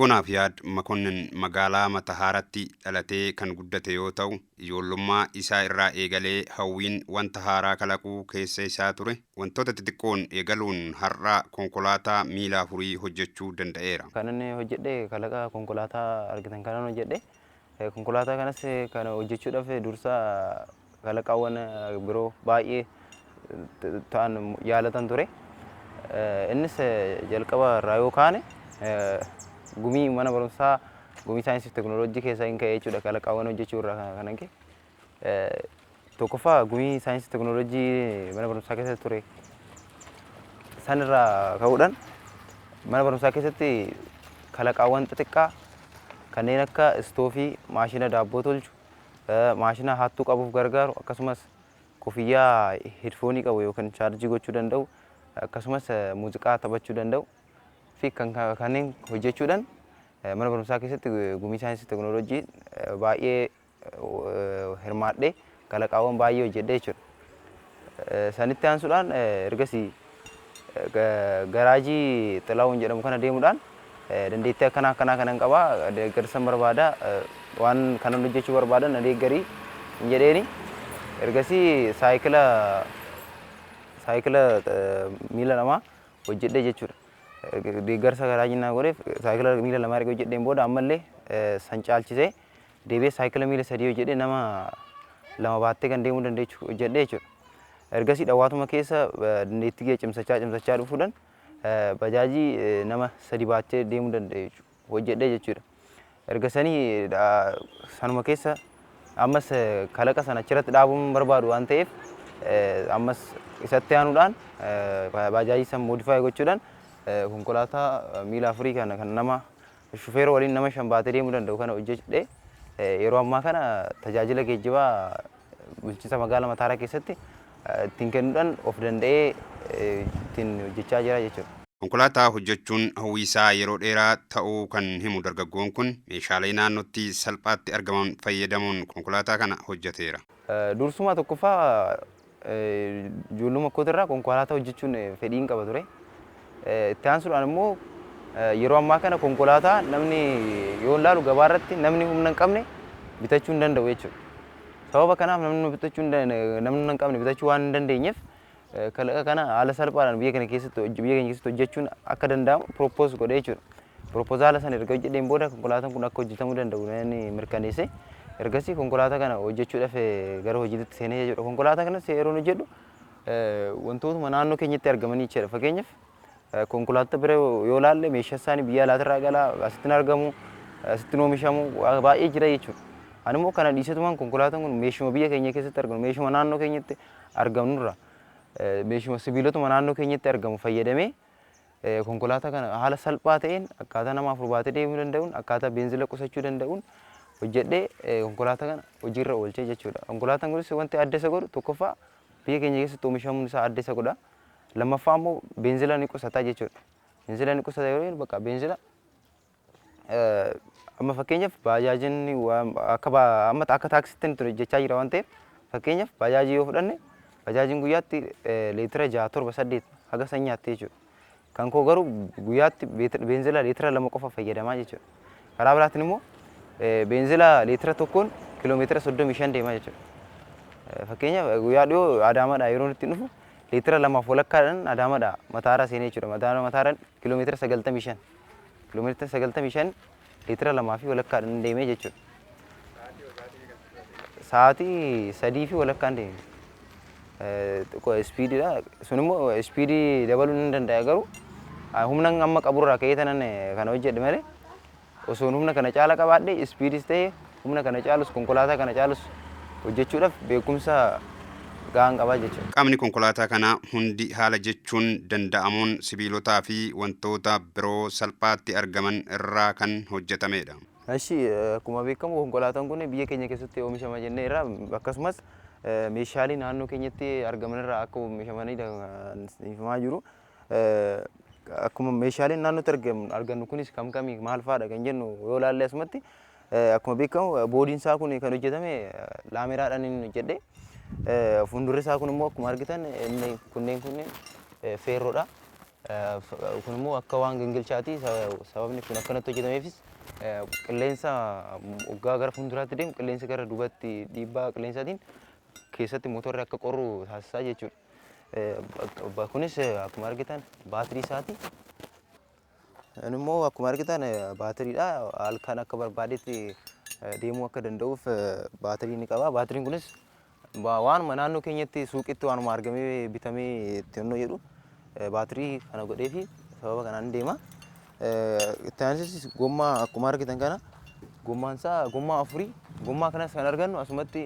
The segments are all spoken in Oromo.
Dargaggoo Naafyaad Makonnin magaalaa Matahaaratti dhalatee kan guddate yoo ta'u, ijoollummaa isaa irraa eegalee hawwiin wanta haaraa kalaquu keessa isaa ture. Wantoota xixiqqoon eegaluun har'a konkolaataa miila afurii hojjechuu danda'eera. Kan inni hojjedhe kalaqa konkolaataa argitan kanan hojjedhe. Konkolaataa kanas kan hojjechuudhaaf dursa kalaqaawwan biroo baay'ee ta'an yaalatan ture. Innis jalqaba irraa yoo kaane gumii mana barumsaa, gumii saayinsii fi teekinooloojii keessaa hin ka'e jechuudha, kalaqaawwan hojjechuu irraa kan ka'e. Tokkoffaa, gumii saayinsii fi teekinooloojii mana barumsaa keessa ture. San irraa ka'uudhaan mana barumsaa keessatti kalaqaawwan xixiqqaa kanneen akka istoofii, maashina daabboo tolchu, maashina hattuu qabuuf gargaaru, akkasumas kofiyyaa headphone qabu yookiin chaarjii gochuu danda'u, akkasumas muuziqaa taphachuu danda'u fi kanneen hojjechuudhaan mana barumsaa keessatti gumii saayinsii teekinooloojii baay'ee hirmaadhee kalaqaawwan baay'ee hojjedhe jechuudha. Sanitti aansuudhaan ergasii garaajii Xilahuun jedhamu kana deemuudhaan dandeettii akkanaa akkanaa kanan qabaa, deeggarsan barbaada, waan kanan hojjechuu barbaada, na deeggarii hin jedheeni. Ergasii saayikila miila lamaa hojjedhe jechuudha. Deeggarsa garaajii naa godheef saayikila miila lamaa erga hojjedheen booda ammallee san caalchisee deebi'ee saayikila miila sadii hojjedhee nama lama baattee kan deemuu dandeechu hojjedhe jechuudha. Ergasii dhawaatuma keessa dandeettii kee cimsachaa cimsachaa dhufuudhaan bajaajii nama sadi baachee deemuu danda'e hojjedhe jechuudha. Erga sanii sanuma keessa ammas kalaqa sana achirratti dhaabuun barbaadu waan ta'eef, ammas isatti aanuudhaan bajaajii san modify gochuudhaan konkolaataa miila afurii kana kan nama shufeera waliin nama shan baatee deemuu danda'u kana hojjedhe. Yeroo ammaa kana tajaajila geejjibaa bulchiinsa magaalaa Mataaraa keessatti ittiin kennuudhaan of danda'ee ittiin hojjechaa jira jechuudha. Konkolaataa hojjechuun hawwii isaa yeroo dheeraa ta'uu kan himu dargaggoon kun, meeshaalee naannootti salphaatti argaman fayyadamuun konkolaataa kana hojjeteera. Dursuma tokkoffaa, ijoolluma kootirraa konkolaataa hojjechuun fedhiin qaba ture. Itti aansuudhaan immoo yeroo ammaa kana konkolaataa namni yoo ilaalu gabaa irratti namni humna hin qabne bitachuu hin danda'u jechuudha. Sababa kanaaf namni humna hin qabne bitachuu waan hin dandeenyeef, kalaqa kana haala salphaadhaan biyya keenya keessatti hojjechuun akka danda'amu propose godhee jechuudha. Proposal sana erga hojjedheen booda konkolaataan kun akka hojjetamuu danda'u inni mirkaneesse. Ergasii konkolaataa kana hojjechuudhaaf gara hojiitti seenee jechuudha. Konkolaataa kanas yeroo hojjedhu wantootuma naannoo keenyatti argamanii jechuudha. Fakkeenyaaf, konkolaattota bira yoo ilaalle meeshaa isaanii biyya alaatirraa galaa asitti argamu, asitti oomishamu baay'ee jira jechuudha. Ani immoo kana dhiisetumaan konkolaataan kun meeshuma biyya keenya keessatti argamu, meeshuma naannoo keenyatti argamnurra, meeshuma sibiilotuma naannoo keenyatti argamu fayyadamee konkolaataa kana haala salphaa ta'een, akkaataa nama afur baatee deemuu danda'uun, akkaataa beenzila qusachuu danda'uun hojjedhee konkolaataa kana hojiirra oolchee jechuudha. Konkolaataan kunis wanti adda isa godhu, tokkoffaa, biyya keenya keessatti oomishamuun isaa adda isa godha. Lammaffaa immoo beenzila ni qusata jechuudha. Beenzila ni qusata yeroo jennu, bakka beenzila amma fakkeenyaaf baajaajiin akka amma akka taaksiitti ture jechaa jira waan ta'eef, fakkeenyaaf baajaajii yoo fudhanne, baajaajiin guyyaatti leetira jaha, torba, saddeet haga san nyaatte jechuudha. Kan koo garuu guyyaatti beenzila leetira 2 qofa fayyadamaa jechuudha. Karaa biraatiin immoo beenzila leetira tokkoon kiiloomeetira 35 deemaa jechuudha. Fakkeenyaaf, guyyaa dhiyoo Adaamaadhaa yeroo itti dhufu leetira lamaaf walakkaadhaan Adaamaadhaa Mataaraa seenee jechuudha. Mataaraan kiiloomeetira 95. Kiiloomeetira 95 leetira lamaa fi walakkaadhaan deemee jechuudha. Sa'aatii 3 fi walakkaan deeme. Speediidha. Sun immoo speed dabaluu ni danda'a, garuu humna amma qaburraa ka'ee tanan kana hojjedhe malee, osoo humna kana caala qabaadhe speedis ta'e humna kana caalus, konkolaataa kana caalus hojjechuudhaaf beekumsa gahaan qabaa jechuudha. Qaamni konkolaataa kanaa hundi haala jechuun danda'amuun sibiilotaa fi wantoota biroo salphaatti argaman irraa kan hojjetamedha. Eshi, akkuma beekamu konkolaataan kun biyya keenya keessatti oomishama jennee irraa, akkasumas meeshaalee naannoo keenyatti argaman irraa akka oomishamanidha himamaa jiru. Akkuma meeshaaleen naannootti argannu kunis kam kamii, maal fa'aadha kan jennu yoo ilaalle, asumatti akkuma beekamu bodyn isaa kun kan hojjetame laameraadhaan inni hojjedhe. Fuuldurri isaa kun immoo akkuma argitan inni kunneen feerroodha. Kun immoo akka waan gingilchaati. Sababni kun akkanatti hojjetameefis qilleensa waggaa gara fuulduraatti deemu qilleensa gara duubatti dhiibbaa qilleensaatiin keessatti motorri akka qorru taasisaa jechuudha. Kunis akkuma argitan baatirii isaati. Inni immoo akkuma argitan baatiriidha. Halkan akka barbaadetti deemuu akka danda'uuf baatirii ni qaba. Baatiriin kunis waanuma naannoo keenyatti suuqitti waanuma argamee bitamee itti onnoo jedhu baatirii kana godhee fi sababa kanaan deema. Itti aansees gommaa akkuma argitan kana gommaan isaa gommaa afurii. Gommaa kanas kan argannu asumatti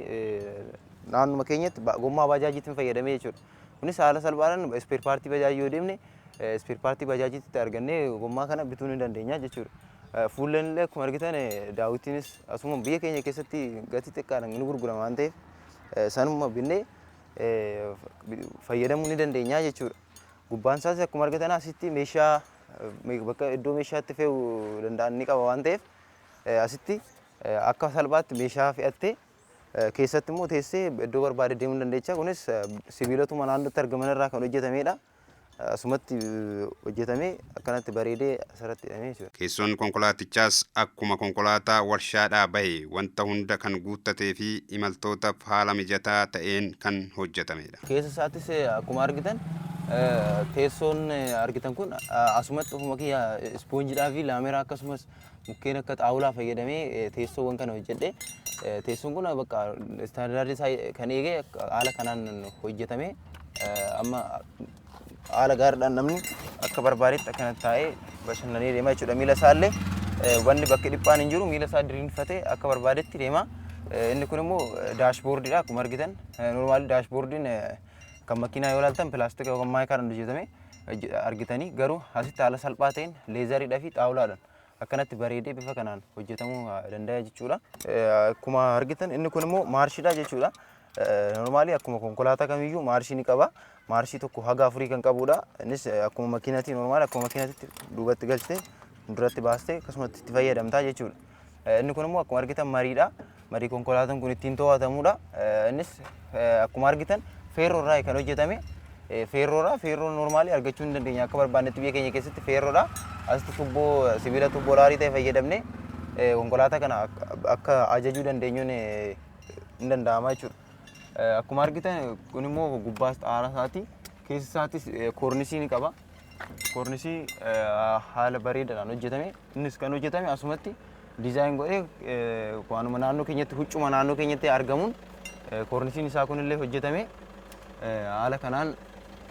naannuma keenyatti gommaa baajaajiitiin fayyadamee jechuudha. Kunis haala salphaadhaan spare partii bajaajii yoo deemne spare partii bajaajiitti argannee gommaa kana bituu ni dandeenya jechuudha. Fuulleen illee akkuma argitan daawwitiinis asuma biyya keenya keessatti gatii xiqqaadhaan ni gurgurama waan ta'eef sanuma binnee fayyadamuu ni dandeenya jechuudha. Gubbaan isaas akkuma argitan asitti meeshaa bakka iddoo meeshaatti fe'uu danda'an ni qaba waan ta'eef asitti akka salphaatti meeshaa fe'attee keessatti immoo teessee iddoo barbaade deemuu ni dandeecha. Kunis sibiilotuma naannootti argaman irraa kan hojjetamedha. Asumatti hojjetamee akkanatti bareedee asirratti hidhamee jechuudha. Keessoon konkolaatichaas akkuma konkolaataa warshaadhaa bahe wanta hunda kan guuttatee fi imaltootaaf haala mijataa ta'een kan hojjetamedha. Keessa isaattis akkuma argitan teessoon argitan kun asumatti ofuma kiyya ispoonjiidhaa fi laameraa akkasumas mukkeen akka xaawulaa fayyadamee teessoowwan kana hojjedhe. Teessoon kun bakka istaandaardii isaa kan eege haala kanaan hojjetame amma haala gaariidhaan namni akka barbaadetti akkanatti taa'ee bashannanee deema jechuudha. Miila isaallee wanni bakki dhiphaan hin jiru, miila isaa diriirfatee akka barbaadetti deema. Inni kun immoo dashboardiidha akkuma argitan. Normally dashboardiin kan makiinaa yoo ilaaltan pilaastika yookaan maayikaadhaan hojjetame argitanii, garuu asitti haala salphaa ta'een leatheriidhaa fi xaawulaadhaan akkanatti bareedee bifa kanaan hojjetamuu danda'a jechuudha. Akkuma argitan inni kun immoo maarshiidha jechuudha. Normally akkuma konkolaataa kamiyyuu maarshii ni qaba. Maarshii tokko haga afurii kan qabudha. Innis akkuma makiinaatii normal akkuma makiinaatitti duubatti galchitee duratti baastee akkasumatti itti fayyadamtaa jechuudha. Inni kun immoo akkuma argitan mariidha. Marii konkolaataan kun ittiin to'atamudha. Innis akkuma argitan feerroo irraa kan hojjetame. Feerroodha. Feerroo normally argachuu hin dandeenya akka barbaannetti biyya keenya keessatti feerroodha. Asitti tubboo sibiila tubboo laarii ta'e fayyadamnee konkolaataa kana akka ajajuu dandeenyuun hin danda'ama jechuudha. Akkuma argitan kun immoo gubbaas xaaraa isaati. Keessa isaattis koornisii ni qaba. Koornisii haala bareedaadhaan hojjetame. Innis kan hojjetame asumatti design godhee waanuma naannoo keenyatti huccuma naannoo keenyatti argamuun koornisiin isaa kunillee hojjetame haala kanaan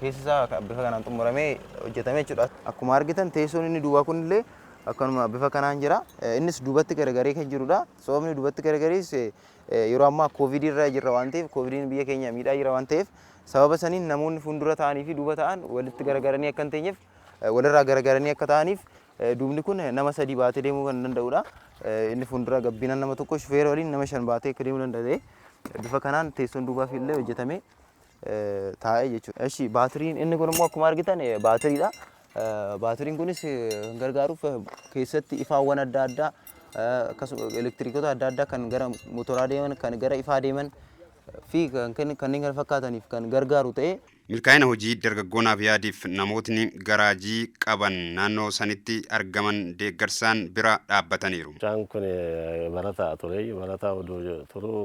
keessa isaa bifa kanaan xumuramee hojjetame jechuudha. Akkuma argitan teessoon inni duubaa kunillee akkanuma bifa kanaan jira. Innis duubatti garagaree kan jirudha. Sababni duubatti garagarees yeroo ammaa koovidii irra jirra waan ta'eef, koovidiin biyya keenya miidhaa jira waan ta'eef, sababa saniin namoonni fuuldura ta'anii fi duuba ta'an walitti garagaranii akka hin teenyeef, walirraa garagaranii akka ta'aniif, duubni kun nama sadii baatee deemuu kan danda'udha. Inni fuuldura gabbina nama tokko shufeera waliin nama shan baatee akka deemuu danda'e bifa kanaan teessoon duubaaf illee hojjetamee taa'ee jechuudha. Eshi, baatiriin inni kun immoo akkuma argitan baatiriidha. Baatiriin kunis kan gargaaruuf keessatti ifaawwan adda addaa akkasuma elektiriikota adda addaa kan gara motoraa deeman, kan gara ifaa deeman fi kanneen kana fakkaataniif kan gargaaru ta'ee. Milkaa'ina hojii dargaggoonaaf yaadiif namootni garaajii qaban naannoo sanitti argaman deeggarsaan bira dhaabbataniiru. Mucaan kun barataa ture. Barataa oduu turuu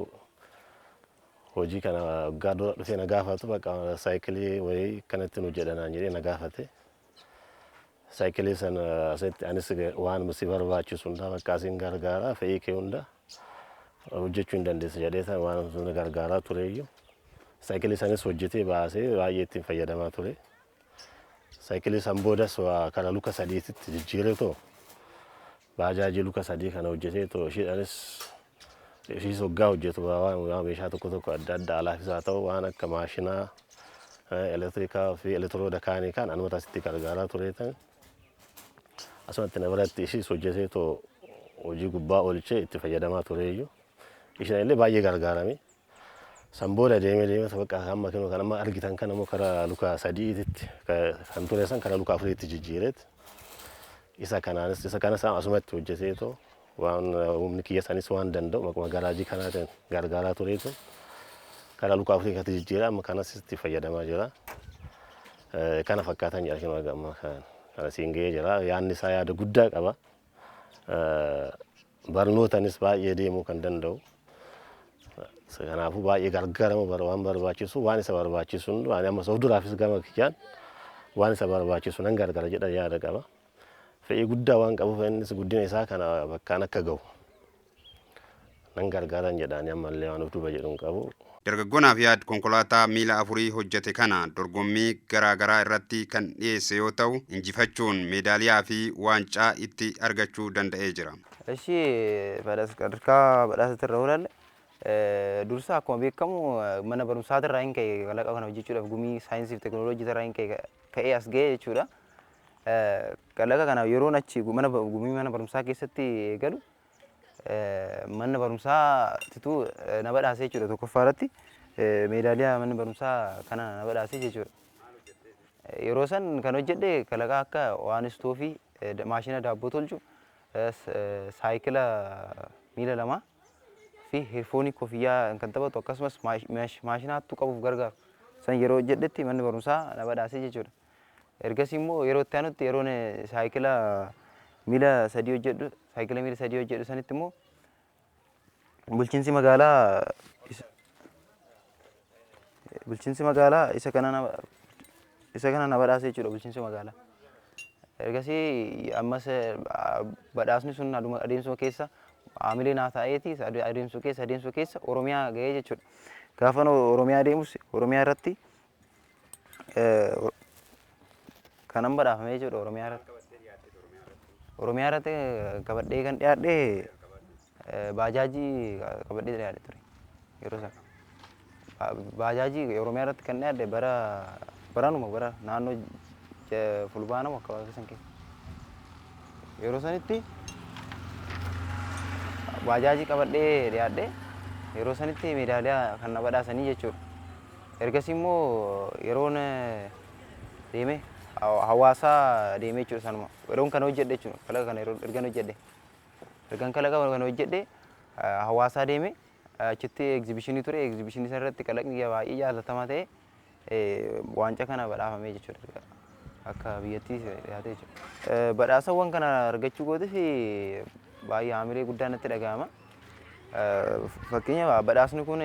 hojii kana waggaa dura dhufee na gaafatu, bakka saayikilii wayii kanatti nu jedhanaan jedhee na gaafate. Saayikilii sana asitti anis waan si barbaachisu hunda bakka asiin gargaaraa, fe'ii kee hunda hojjechuu hin dandeessa jedhee san waan sun gargaaraa tureyyuu. Saayikilii sanis hojjetee baasee baay'ee ittiin fayyadamaa ture. Saayikilii san boodas waa kara luka sadiititti jijjiiree too baajaajii luka sadii kana hojjetee too ishiidhaanis ishiis waggaa hojjetu waan meeshaa tokko tokko adda addaa alaafis haa ta'u waan akka maashinaa elektirikaa fi elektirooda kaanii kan anumata asitti gargaaraa tureetan asumatti na biratti ishiis hojjetee too hojii gubbaa oolchee itti fayyadamaa tureeyyuu isheen illee baay'ee gargaarame. San booda deemee deemee bakka amma kinoo kan amma argitan kan immoo karaa luka sadiititti kan ture san karaa luka afuriitti jijjiireet isa kanaanis isa kanas asumatti hojjetee too waan humni kiyya sanis waan danda'u maquma garaajii kanaatiin gargaaraa tureetu karaa luka afurii katti jijjiira amma kanas itti fayyadamaa jira. Kana fakkaatan jedha kinoo amma kana siin ga'ee jira. Yaadni isaa yaada guddaa qaba. Barnootanis baay'ee deemuu kan danda'u. Kanaafuu baay'ee gargaarama waan barbaachisu, waan isa barbaachisu, waan amma of duraafis gama kiyyaan waan isa barbaachisu nan gargaara jedha yaada qaba. Fedhii guddaa waan qabuuf innis guddina isaa kana bakkaan akka ga'u nan gargaaran jedhaani ammallee waan of duuba jedhu hin qabu. Dargaggoo Naafiyaad konkolaataa miila afurii hojjete kana dorgommii garaa garaa irratti kan dhiyeesse yoo ta'u, injifachuun meedaaliyaa fi waancaa itti argachuu danda'ee jira. Ishii sadarkaa badhaasa irra oolalle dursa akkuma beekamu mana barumsaatirraa hin ka'e kalaqa kana hojjechuudhaaf gumii saayinsii fi teekinooloojii irraa hin ka'ee as ga'e jechuudha. Kalaqa kana yeroon achi mana gumii mana barumsaa keessatti eegalu mana barumsaatitu na badhaase jechuudha. Tokkoffaa irratti meedaaliyaa mana barumsaa kana na badhaase jechuudha. Yeroo san kan hojjedhe kalaqa akka waan istoofii, maashina daabboo tolchu, saayikila miila lamaa fi heerfoonii koffiyyaa kan taphatu, akkasumas maashina hattuu qabuuf gargaaru san yeroo hojjedhetti manni barumsaa na badhaase jechuudha. Ergasii immoo yeroo itti aanutti yeroon saayikila miila sadii hojjedhu, saayikila miila sadii hojjedhu sanitti immoo bulchiinsi magaalaa isa kana na badhaase jechuudha, bulchiinsi magaalaa. Ergasii ammas badhaasni sun adeemsuma keessa haamilee naa ta'eeti adeemsuma keessa Oromiyaa ga'ee jechuudha. Gaafa Oromiyaa deemus Oromiyaa irratti kanan badhaafame jechuudha Oromiyaa irratti. Oromiyaa irratti qabadhee kan dhiyaadhe baajaajii qabadhee dhiyaadhe ture yeroo sana. Baajaajii Oromiyaa irratti kan dhiyaadhe bara baranuma bara naannoo fulbaanuma akka san keessa. Yeroo sanitti baajaajii qabadhee dhiyaadhe, yeroo sanitti meedaaliyaa kan na badhaasanii jechuudha. Ergasii immoo yeroon deeme hawaasaa deemee jechuudha sanuma. Yeroon kana hojjedhe jechuudha, kalaqa kana yeroo ergan hojjedhe. Ergan kalaqa kana hojjedhe hawaasaa deeme, achitti egzibishinii ture. Egzibishinii sana irratti kalaqni baay'ee jaallatamaa ta'e waancaa kana badhaafamee jechuudha. Akka biyyattii dhiyaate jechuudha. Badhaasawwan kana argachuu kootiif baay'ee haamilee guddaa natti dhaga'ama. Fakkeenyaaf badhaasni kun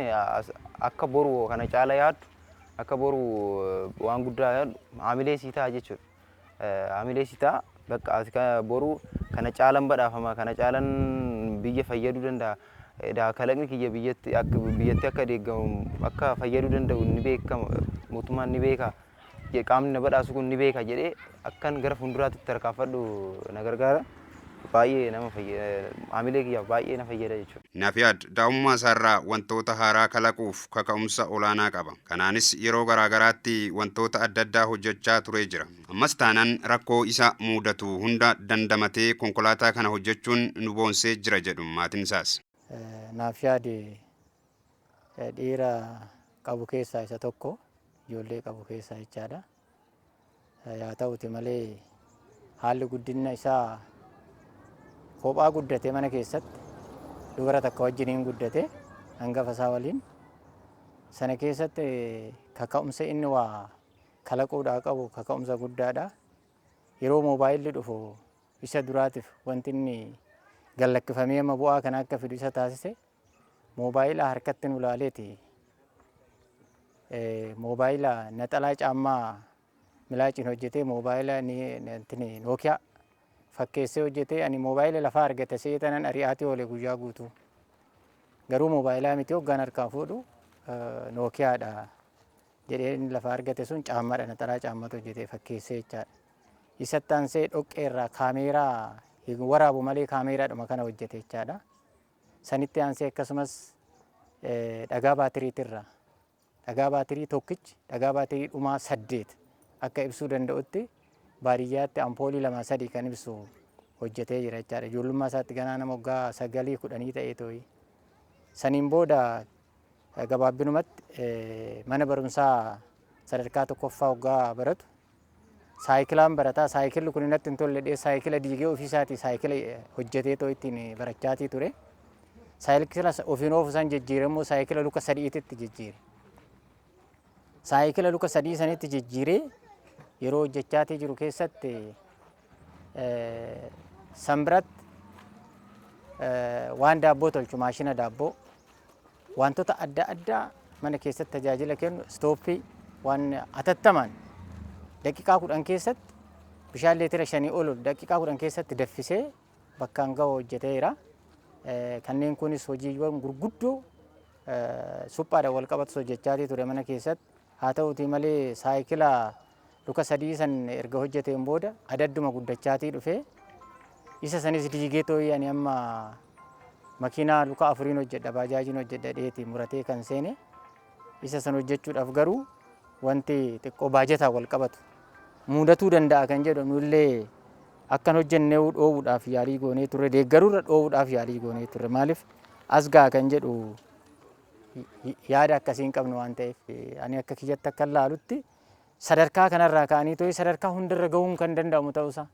akka boru kana caala yaaddu, akka boru waan guddaa yaaddu haamilee sii ta'a jechuudha. Haamilee sii ta'a, bakka boru kana caalan badhaafama, kana caalan biyya fayyaduu danda'a. Kalaqni kiyya biyyatti akka deeggamu, akka fayyaduu danda'u ni beekama, mootummaan ni beeka, qaamni na badhaasu kun ni beeka jedhee akkan gara fuulduraatti tarkaanfadhu na gargaara. Baay'ee nama fayyada, haamilee kiyyaaf baay'ee na fayyada jechuudha. Naafiyaad daa'ummaa isaarraa wantoota haaraa kalaquuf kaka'umsa olaanaa qaba. Kanaanis yeroo garaagaraatti wantoota adda addaa hojjechaa turee jira. Ammas taanaan rakkoo isa mudatu hunda dandamatee konkolaataa kana hojjechuun nu boonsee jira jedhu maatiin isaas. Naafiyaad dhiira qabu keessaa isa tokko, ijoollee qabu keessaa jechaadha. Yaa ta'uti malee haalli guddina isaa kophaa guddate. Mana keessatti dubara takka wajjiniin guddate, hangafa isaa waliin. Sana keessatti kaka'umsa inni waa kalaquudhaa qabu kaka'umsa guddaadha. Yeroo moobaayilli dhufu isa duraatiif wanti inni gallakkifamee amma bu'aa kana akka fidu isa taasise moobaayila harkatti nu laaleeti. Moobaayila naxalaa caammaa milaaciin hojjetee, moobaayila Nookiyaa fakkeessee hojjetee, ani moobaayila lafaa argate seetanan ari'aatii oole guyyaa guutuu. Garuu moobaayilaa miti, hoggaan harkaa fuudhu Nookiyaadha jedhee, inni lafaa argate sun caammaadha, naxalaa caammatu hojjetee fakkeessee jechaadha. Isatti aansee dhoqqee irraa kaameeraa waraabu malee kaameeraadhuma kana hojjete jechaadha. Sanitti aansee akkasumas dhagaa baatiriitirraa dhagaa baatirii tokkichi dhagaa baatirii dhumaa saddeet akka ibsuu danda'utti baadiyyaatti ampoolii lama sadii kan ibsu hojjetee jira jechaadha. Ijoollummaa isaatti ganaa nama waggaa 9 10 ta'ee tooyi. Saniin booda gabaabbinumatti mana barumsaa sadarkaa tokkoffaa waggaa baratu saayikilaan barataa, saayikilli kun natti hin tolle jedhee saayikila diigee ofiisaatii saayikila hojjetee too ittiin barachaatii ture. Saayikila ofiin oofu san jijjiire immoo saayikila luka sadiititti jijjiire. Saayikila luka sadii sanitti jijjiiree Yeroo hojjechaatii jiru keessatti sanbiratti waan daabboo tolchu, maashina daabboo, wantoota adda addaa mana keessatti tajaajila kennu, stooppii, waan atattamaan daqiiqaa 10 keessatti bishaan leetira 5 ol daqiiqaa 10 keessatti daffisee bakkaan gahu hojjeteera. Kanneen kunis hojiiwwan gurguddoo suphaadhaan wal qabatus hojjechaatii ture mana keessatti. Haa ta'uutii malee, saayikila luka sadii san erga hojjeteen booda adadduma guddachaatii dhufee isa sanis diigee too'ii ani amma makiinaa luka afuriin hojjedha, baajaajiin hojjedha dheeti muratee kan seene. Isa san hojjechuudhaaf garuu wanti xiqqoo baajataan wal qabatu mudatuu danda'a kan jedhu nullee akkan hojjennee dhoowwuudhaaf yaalii goonee turre. Deeggaruurra dhoowwuudhaaf yaalii goonee turre. Maaliif as ga'a kan jedhu yaada akkasii hin qabnu waan ta'eef, ani akka kiyyatti akka laalutti sadarkaa kanarraa ka'anii too'ii sadarkaa hundarra gahuun kan danda'amu ta'uusaa,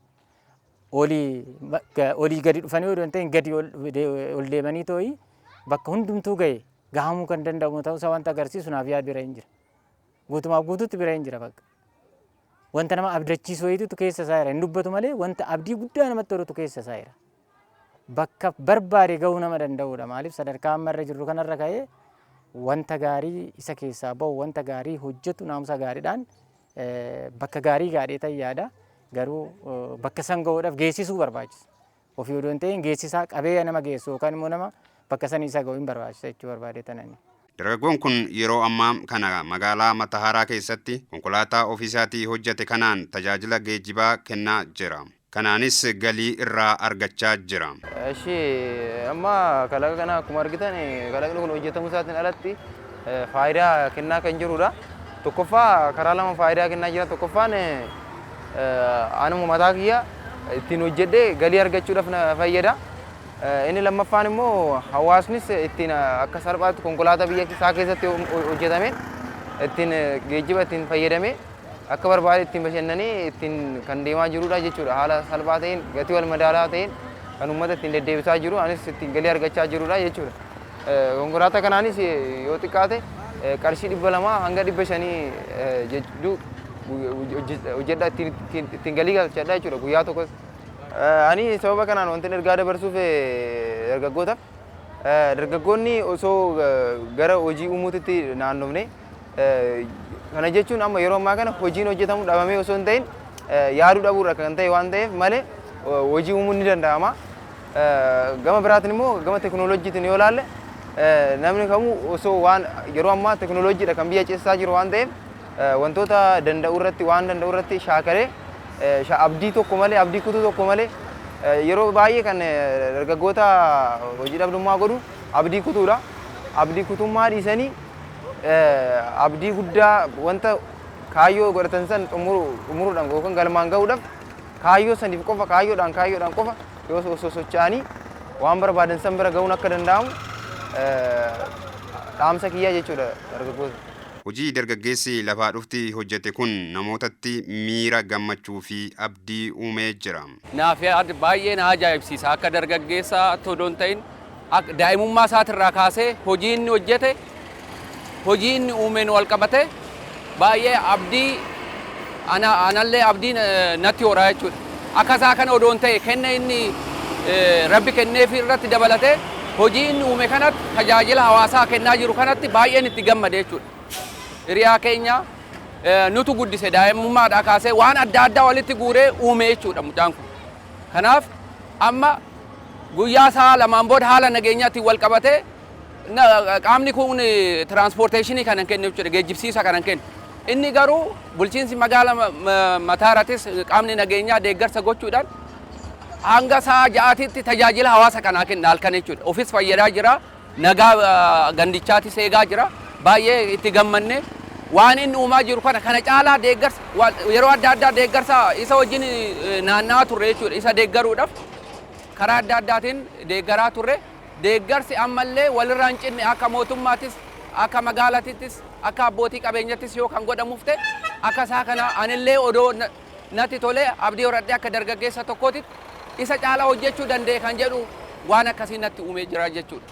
olii gadi dhufanii odoo hin ta'in gadi ol deemanii too'ii bakka hundumtuu gahe gahamuu kan danda'amu ta'uusaa wanta agarsiisu naaf yaad bira hin jira. Guutumaaf guutuutti bira hin jira bakka. Wanta nama abdachiisu wayiitu keessa isaa jira. Hin dubbatu malee wanta abdii guddaa namatti horutu keessa isaa jira. Bakka barbaade gahuu nama danda'udha. Maaliif, sadarkaa amma irra jirru kanarra ka'ee wanta gaarii isa keessaa bahu, wanta gaarii hojjetu, naamusa gaariidhaan bakka gaarii gaadhee ta'e yaada. Garuu bakka san gahuudhaaf geessisuu barbaachisa. Ofii odoo hin ta'in geessisaa qabee nama geessu yookaan immoo nama bakka sanii isa gahu hin barbaachisa jechuu barbaade tanani. Dargaggoon kun yeroo ammaa kana magaalaa Matahaaraa keessatti konkolaataa ofiisaatii hojjete kanaan tajaajila geejjibaa kennaa jira. Kanaanis galii irraa argachaa jira. Eshi, amma kalaqa kana akkuma argitan, kalaqni kun hojjetamuu isaatiin alatti faayidaa kennaa kan jirudha. Tokkoffaa, karaa lama faayidaa kennaa jira. Tokkoffaan, anuma mataa kiyya ittiin hojjedhee galii argachuudhaaf na fayyada. Inni lammaffaan immoo hawaasnis ittiin akka salphaatti konkolaataa biyya isaa keessatti hojjetame ittiin geejjiba ittiin fayyadamee akka barbaade ittiin bashannanee ittiin kan deemaa jirudha jechuudha. Haala salphaa ta'een, gatii wal madaalaa ta'een kan uummata ittiin deddeebisaa jiru, anis ittiin galii argachaa jirudha jechuudha. Konkolaataa kanaanis yoo xiqqaate qarshii 200 hanga 500 jechuu hojjedha, ittiin galii galchadha jechuudha guyyaa tokkos. Ani sababa kanaan wanti ergaa dabarsuuf dargaggootaaf, dargaggoonni osoo gara hojii uumuutitti naannofne. Kana jechuun amma yeroo ammaa kana hojiin hojjetamu dhabamee osoo hin ta'in yaaduu dhabuurra kan ta'e waan ta'eef malee hojii uumuun ni danda'ama. Gama biraatiin immoo gama teekinooloojiitiin yoo ilaalle, namni kamuu osoo waan yeroo ammaa teekinooloojiidha kan biyya ceesisaa jiru waan ta'eef, wantoota danda'u irratti, waan danda'u irratti shaakalee, abdii tokko malee, abdii kutuu tokko malee. Yeroo baay'ee kan dargaggoota hojii dhabdummaa godhu abdii kutuudha. Abdii kutummaa dhiisanii abdii guddaa wanta kaayyoo godhatan san xumuruudhaan yookaan galmaan gahuudhaaf kaayyoo saniif qofa kaayyoodhaan qofa yoo osoo socho'anii waan barbaadan san bira gahuun akka danda'amu dhaamsa kiyyaa jechuudha dargaggoota. Hojii dargaggeessi lafaa dhufti hojjete kun namootatti miira gammachuu fi abdii uumee jira. Naaf baay'ee na ajaa'ibsiisa. Akka dargaggeessaa odoo hin ta'in daa'imummaa isaatirraa kaasee hojii inni hojjete, hojii inni uumeen wal qabate baay'ee abdii anallee abdii natti horaa jechuudha. Akka isaa kana odoo hin ta'e kenna inni rabbi kenneefi irratti dabalatee hojii inni uume kanatti tajaajila hawaasaa kennaa jiru kanatti baay'een itti gammade jechuudha. Hiriyaa keenya nutu guddise, daa'imummaadhaa kaasee waan adda addaa walitti guuree uume jechuudha mucaan kun. Kanaaf amma guyyaa sa'a 2n booda haala nageenyaatiin wal qabatee qaamni kun transportation kana hin kennu jechuudha, geejjibsiisa kana hin kennu. Inni garuu bulchiinsi magaala Mataaratis qaamni nageenyaa deeggarsa gochuudhaan hanga sa'a 6titti tajaajila hawaasa kanaa kenna halkan jechuudha. Ofis fayyadaa jira, nagaa gandichaatis eegaa jira. Baay'ee itti gammanne. Waan inni uumaa jiru kana caalaa deeggarsa yeroo adda addaa deeggarsa isa wajjin naanna'aa turre jechuudha. Isa deeggaruudhaaf karaa adda addaatiin deeggaraa turre. Deeggarsi ammallee walirraa hin cinne akka mootummaatis, akka magaalatittis, akka abbootii qabeenyattis yoo kan godhamuuf ta'e, akka isaa kana anillee odoo natti tolee abdii horadhee akka dargaggeessa tokkootitti isa caalaa hojjechuu danda'e kan jedhu waan akkasii natti uumee jira jechuudha.